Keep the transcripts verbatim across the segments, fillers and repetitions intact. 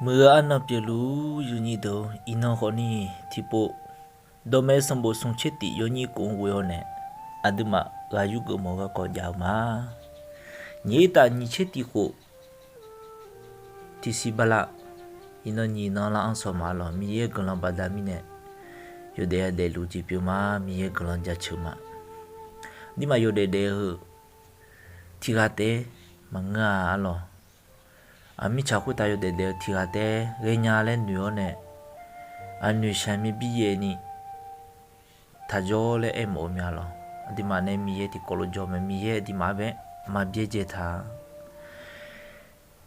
Muiq-eu arnan pyeufluf-eu uqnyir deuq-or, iqnan khawfni tiqpov dawqmaeq sanqbof smq tser tif yawnyir kof-anr ghoe-awr nae, aqduimaf ghaq yurgeuf mawf-eu garkawv jav-eu ma. Nyiq-ir taf nyiq tser tif khof tiqsiq bala, iqnan nyiq nan lar-anr sawq ma lawq. Miqyaer guiqlanq baqda mirnae yawdaef yadaef luf jeq pyeuf ma. Miqyaer guiqlanq jaceuq ma. Aqduimaf yawdaef daef-eu tiqghaq taef-aer maqngeur-a arlawq. Aqmirtsaq khoertav yawdaef daef-eu tiqghaq taef-aer ghaenya laer noeq-awr nae, aqnoeq shaqmir bi yaef ni taqjawr laer aermawf-eu mya lawq. Aqduimaf nae Miqyaer tiqkawv lof jawr mae. Miqyaer aqduimaf-anr bae maqbyaerdzae ta-a.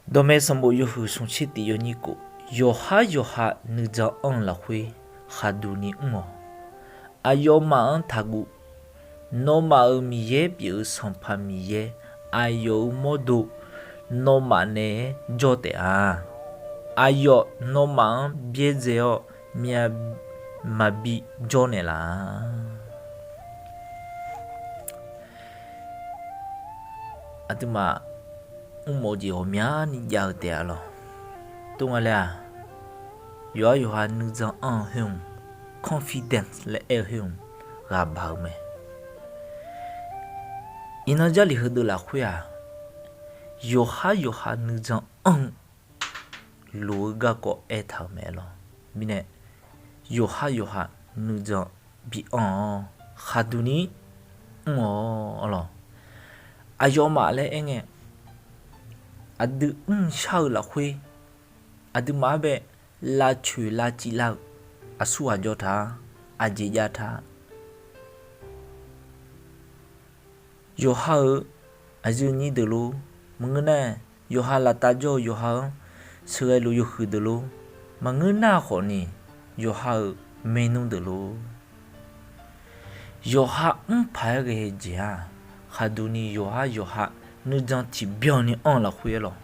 Dawqmaeq sanqbof yawhuiq smq tser tif yawnyir kof, yawqhar yawqha nuijan anr-eu lafkhoer khaqduq ni mr-awq. Aqyawfmaf-anr taqguv. Nawmaf-euq Miqyaer pyeuf-eu Sanqpaq Miqyaer, aqyawf-euq mawrdo nawmaf naeq-aer jawr taef-a. Aqyawf nawmaf-anr byaerdzae-awr myav maqbi jawr naeqlaf-a. Aqduimaf mrmawf-eu jeq ghawqmyani jav-eu taef-a lawq. Tov nga laer-aq, yawqhar yawqha nuijan anr-eu khoer-anr, confidence laer aer-eu khoer-anr ghaq baq-eu mae. Iqnan Jarlif heudeuq lafkhoer-aq, yawqhar yawqha nuijan anr-eu loq-eu garkawv aertaq-euq mae lawq. Mirnae, yawqhar yawqha nuijan bi anr-awr khaqduq ni mr-awq lawq. Aqyawfmaf laer aerngae, aqdui mrshar-eu lafkhoer aqduimaf-anr bae lavcoeq lavcif lar-eu aqsurghaq jawr ta, aqjeq jav ta. Yawqha-euq aqyuif nyir deuq lor, maqngeur nar-aq, yawqha laftav jawr-eu yawqha-anr sheuqghae luf yawhuiq deuq lor, maqngeur nar khawfni yawqha-euq maernmr deuq lor, yawqha mr paq-aer ghae-eu jeq-aq, khaqduq ni yawqhar yawqha nuijan tiqbyan ni anr-eu lafkhoer-aer lawq.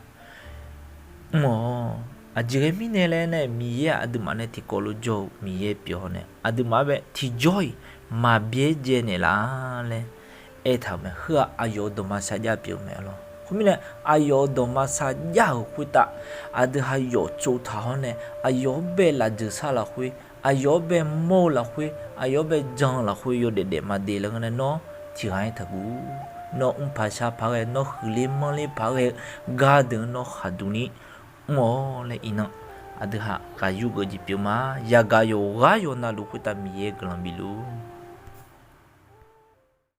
Mr-awq. Aqjeq ghae mirnae laer nar-aq, Miqyaer aqduimaf nae tiqkawv lof jawr-eu Miqyaer pyeuf-awr nae, aqduimaf-anr bae tiqjawr-iq maqbyaerdzae naeqlaf-a laer aertaq-euq mae. Heu-aq aqyawf-euq dawqma sarjax pyeuf-eu mae lawq. Khoermirnae, aqyawf-euq dawqma sarjax-euq khoertav aqdui ha yawf tsov taq-awr nae, aqyawf-anr bae lafjeuq shar lafkhoer, aqyawf-anr bae mawr-eu lafkhoer, aqyawf-anr bae jan-eu lafkhoer yawdaef daef maqdaef laer ngeur nae, nawr tiqghaq-aer taqguv. Nawr mr paq shar paq ghae, nawr huiqler manrler paq ghae-eu gar deuq-anr nawr khaqduq ni mr-awq laer iqnan aqdui ha ghaq yurgeuf jeq pyeuf ma. Yagaq yawqghaq yawqnavluf khoertav Miqyaer guiqlanq bifluf